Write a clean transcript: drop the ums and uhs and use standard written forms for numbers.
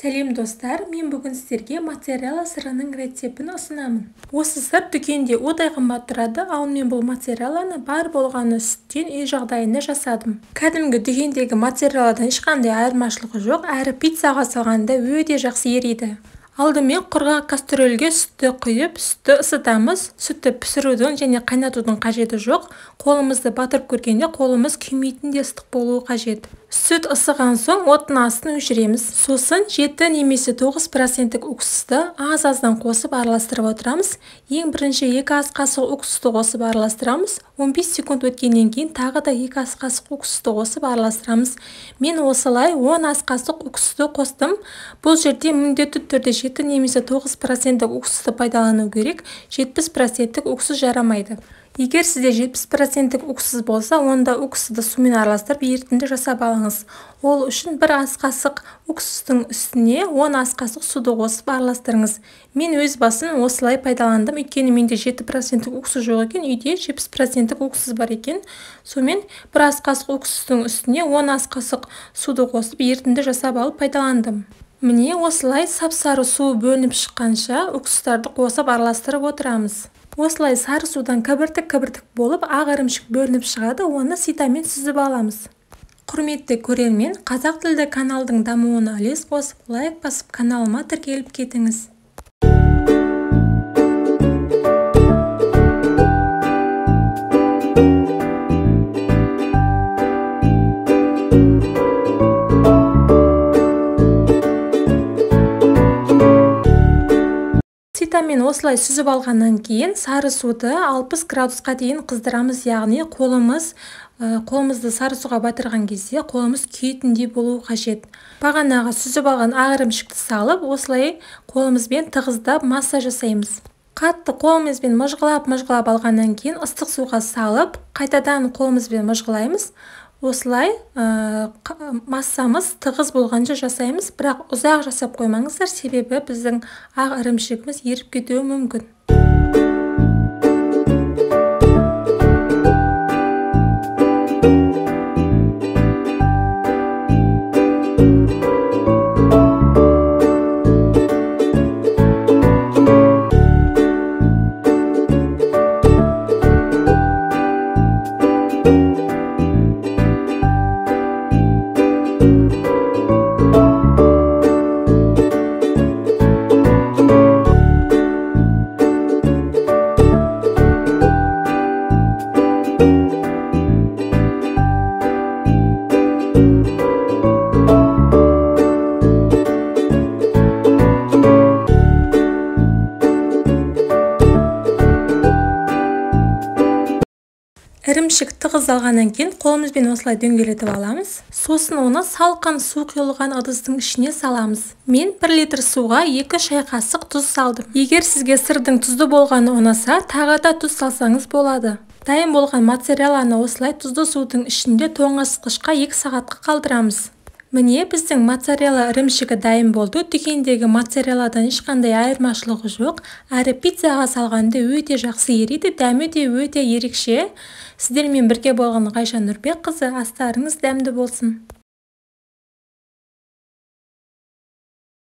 Сәлем достар, мен бүгін сіздерге моцарелла сырының рецептін ұсынамын. Осы сыр дүкенде өте қымбат тұрады, ал мен бұл моцарелланы бар болғаны сүттен үй жағдайында жасадым. Кәдімгі дүкендегі моцарелладан ешқандай айырмашылығы жоқ, әрі пиццаға салғанда өте жақсы ериді. Алдымен құрғақ кастрюльге сүтті құйып, сүтті ысытамыз. Сүтті пісірудің және қайнатудың қажеті жоқ. Қолымызды батырып көргенде қолымыз күймейтіндей ыстық болуы қажет. Сүт ысыған соң оттың астын өшіреміз. Сосын 7 немесе 9% уксусты аз-аздан қосып араластырып отырамыз. Ең бірінші 2 ас қасық уксусты қосып араластырамыз. 15 секунд өткеннен кейін тағы да 2 ас қасық уксусты қосып араластырамыз. Мен осылай 10 ас қасық уксусты қостым. Бұл жерде міндетті түрде 7 немесе 9% уксусты пайдалану керек, 70% уксус жарамайды. Егер сізде 70% уксус болса, онда уксусты сумен араластырып ерітінді жасап алыңыз. Ол үшін 1 ас қасық уксустың үстіне 10 ас қасық суды қосып араластырыңыз. Мен өз басым осылай пайдаландым, өйткені менде 7% уксус жоқ екен, үйде 70% уксус бар екен. Сонымен 1 ас қасық уксустың үстіне 10 ас қасық суды қосып ерітінді жасап алып пайдаландым. Міне осылай сап-сары су бөлініп шыққанша уксустарды қосып араластырып отырамыз. Осылай сары судан кібіртік-кібіртік болып ақ ірімшік бөлініп шығады, оны ситамен сүзіп аламыз. Құрметті көрермен, қазақ тілді каналдың дамуына үлес қосып, лайк басып каналыма тіркеліп кетіңіз. Ситамен осылай сүзіп алғаннан кейін сары суды 60 градусқа дейін қыздырамыз, яғни қолымызды сары суға батырған кезде қолымыз күйетіндей болуы қажет. Бағанағы сүзіп алған ақ ірімшікті салып, осылай қолымызбен тығыздап масса жасаймыз. Қатты қолымызбен мыжғылап-мыжғылап алғаннан кейін ыстық суға салып, қайтадан қолымызбен мыжғылаймыз. Осылай массамыз тығыз болғанша жасаймыз, бірақ ұзақ жасап қоймаңыздар, себебі біздің ақ ірімшігіміз еріп кетуі мүмкін. Ірімшік тығыздалғаннан кейін қолымызбен осылай дөңгелетіп аламыз. Сосын оны салқын су құйылған ыдыстың ішіне саламыз. Мен 1 литр суға 2 шай қасық тұз салдым. Егер сізге сырдың тұзды болғаны ұнаса, тағы да тұз салсаңыз болады. Дайын болған моцарелланы осылай тұзды судың ішінде тоңазытқышқа 2 сағатқа қалдырамыз. Міне біздің моцарелла ірімшігі дайын болды. Дүкендегі моцарелладан ешқандай айырмашылығы жоқ. Әрі пиццаға салғанда өте жақсы ериді, дәмі де өте ерекше. Сіздермен бірге болған Ғайша Нұрбекқызы, астарыңыз дәмді болсын.